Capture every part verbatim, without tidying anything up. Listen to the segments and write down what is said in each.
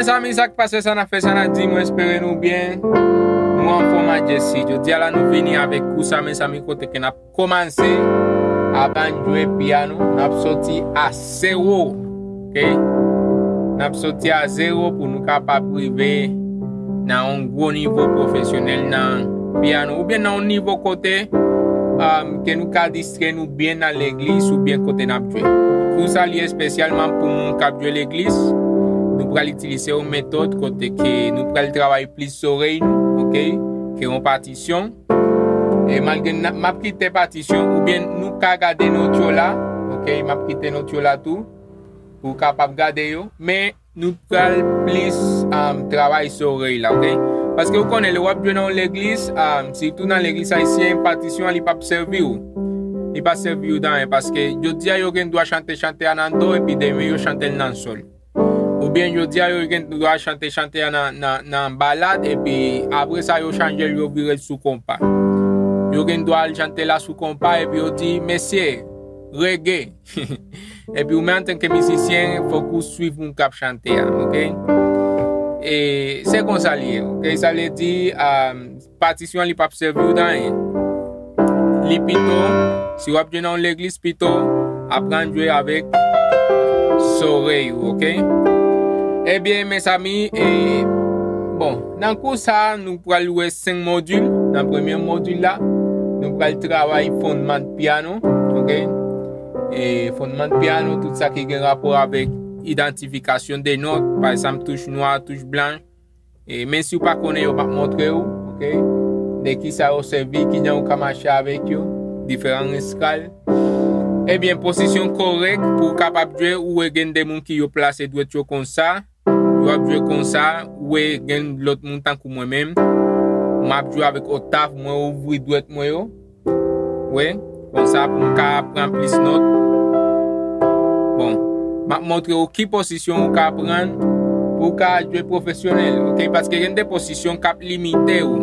Mezanmi, sa k pase, sa n ap fè, sa n ap di, mwen espere nou byen. Nou anfòm a Jesse. Jodi a la, nou vini avèk kou sa, mezanmi, kote ke n ap kòmanse aprann jwe pyano. N ap soti a zewo, oke? N ap soti a zewo pou nou kapab rive nan yon gwo nivo pwofesyonèl nan pyano, oubyen nan yon nivo kote, um, ke nou ka distrè nou byen nan legliz oubyen kote n ap jwe. Kou sa li espesyalman pou moun k ap jwe legliz. Nou pral itilize yon metòd kote ke nou pral travay plis zorèy nou, oke? Ke yon patisyon. E malgre n ap, m ap kite patisyon, oubyen nou ka gade nòt yo la, oke? M ap kite nòt yo la tou, pou w kapab gade yo. Men nou pral plis, um, travay zorèy la, oke? Paske ou konnen, lè w ap jwe nan yon legliz, um, sitou nan legliz ayisyen, patisyon an, li p ap sèvi w. Li p ap sèvi w d anyen, paske jodi a, yo gen dwa chante chante a nan do, epi demen, yo chante l nan sòl. Oubyen jodi a, yo gen dwa chante chante a nan, nan, nan balad, epi apre sa, yo chanje l, yo vire l sou konpa. Yo gen dwa al chante la sou konpa, epi yo di, "Mesye, reggae." Epi ou menm antanke mizisyen, fòk ou swiv moun k ap chante a, oke? E se konsa li ye, oke? Sa vle di, um, patisyon an, li p ap sèvi w d anyen. Li pito, si w ap jwe nan yon legliz, pito aprann jwe avèk zorèy ou, oke? Ebyen, mezanmi, e, bon, nan kou sa, nou pral wè senk modil. Nan premye modil la, nou pral travay fondman pyano, oke? E fondman pyano, tout sa ki gen rapò avèk idantifikasyon de nòt, pa egzanp, touch nwa, touch blanch. E, men si w pa konnen yo, m ap montre w, oke? De kisa yo sèvi, kijan ou ka mache avèk yo, diferan eskal. Ebyen, pozisyon kòrèk pou w kapab jwe, ou wè gen de moun ki yo plase dwèt yo konsa, yo ap jwe konsa, ou wè gen lòt moun tankou mwen menm, m ap jwe avèk oktav, mwen ouvri dwèt mwen yo, wi, konsa pou m ka pran plis nòt. Bon, m ap montre w ki pozisyon ou ka pran pou w ka jwe pwofesyonèl, oke? Paske gen de pozisyon k ap limite w.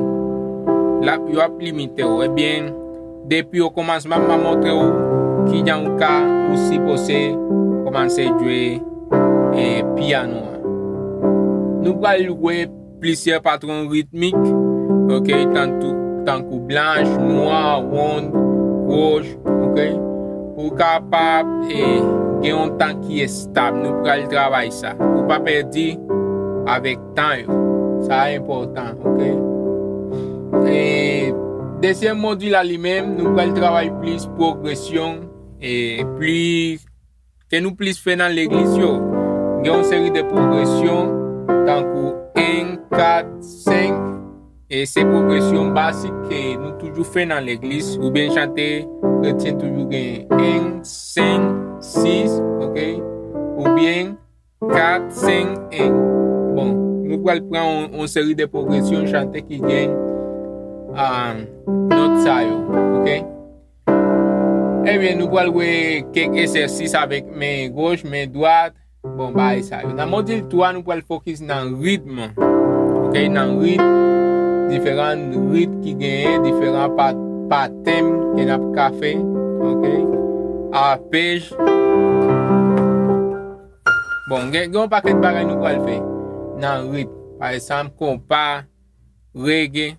L ap, yo ap limite w. Ebyen, depi o kòmansman, m ap montre w kijan ou ka, ou sipoze kòmanse jwe, e, pyano an. Nou pral jwe plizyè patwon ritmik, oke, tankou, tankou blanch, nwa, wonn, wòj, oke, pou w kapab, e, gen yon tan ki estab. Nou pral travay sa. Ou pa pèdi avèk tan yo. Sa enpòtan, oke? E dezyèm modil la li menm, nou pral travay plis pwogresyon, e plis ke nou plis fè nan legliz yo. Gen yon seri de pwogresyon, tankou en, kat, senk, e se pwogresyon bazik ke nou toujou fè nan legliz, oubyen chante kretyen toujou gen en, senk, sis, oke? Oubyen kat, senk, en. Bon, nou pral pran yon, yon seri de pwogresyon chante ki gen, ah, nòt sa yo, oke? Ebyen, nou pral wè kèk egzèsis avèk men goch, men dwat. Bon, bagay sa yo. Nan modil twa, nou pral fokis nan ritm. Oke, nan ritm, diferan ritm ki genyen, diferan pa, patèn ke n ap ka fè. Oke, apèj. Bon, gen, gen yon pakèt bagay nou pral fè nan ritm. Pa egzanp, konpa, reggae.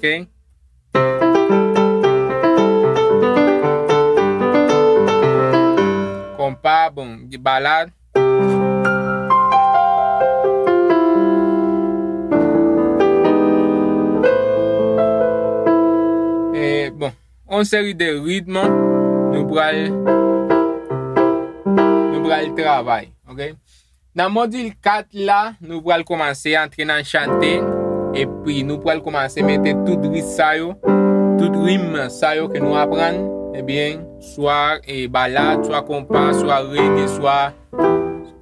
Ok. Konpa, bon, balad. E, bon, yon seri de ritm nou pral, nou pral travay, oke? Nan modil kat la, nou pral kòmanse antre nan chante, epi nou pral kòmanse mete tout ritm sa yo, tout ritm sa yo ke nou aprann, ebyen, swa, e, balad, swa konpa, swa reggae, swa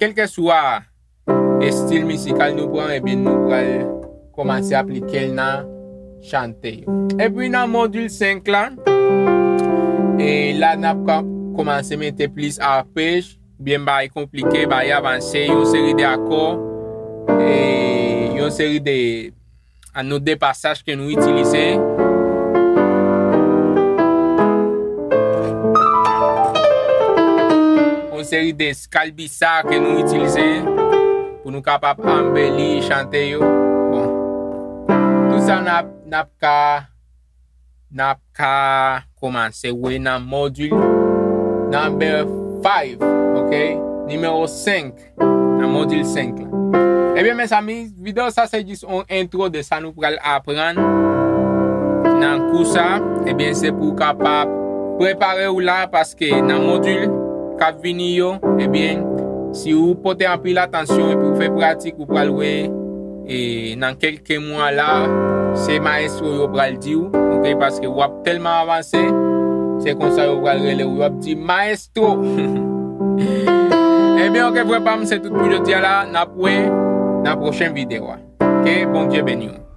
kèlkeswa estil mizikal nou pran, ebyen, nou pral kòmanse aplike l nan chante yo. Epi nan modil senk la, e la n ap ka kòmanse mete plis apèj, byen bagay konplike, bagay avanse, yon seri de akò, e yon seri de a nou de pasaj ke nou itilize. Yon seri de skalbisa ke nou itilize pou nou kapab anbeli chante yo. Bon. Tout sa n ap, n ap ka, n ap ka kòmanse wè nan modil number five, ok? Nimewo senk, nan modil senk la. Ebyen, mezanmi, videyo sa se jis yon entwo de sa nou pral aprann nan kou sa. Ebyen, se pou w kapab prepare w la, paske nan modil k ap vini yo, ebyen, si ou pote anpil atansyon epi ou fè pratik, ou pral wè, e, nan kèlke mwa la, se mayestwo yo pral di w, ok? Paske w ap tèlman avanse, se konsa yo pral rele w, yo ap di, "Mayestwo!" Ebyen, ok, frè pa m, se tout pou jodi a la. N ap wè nan pwochen videyo a. Ke Bondye beni w.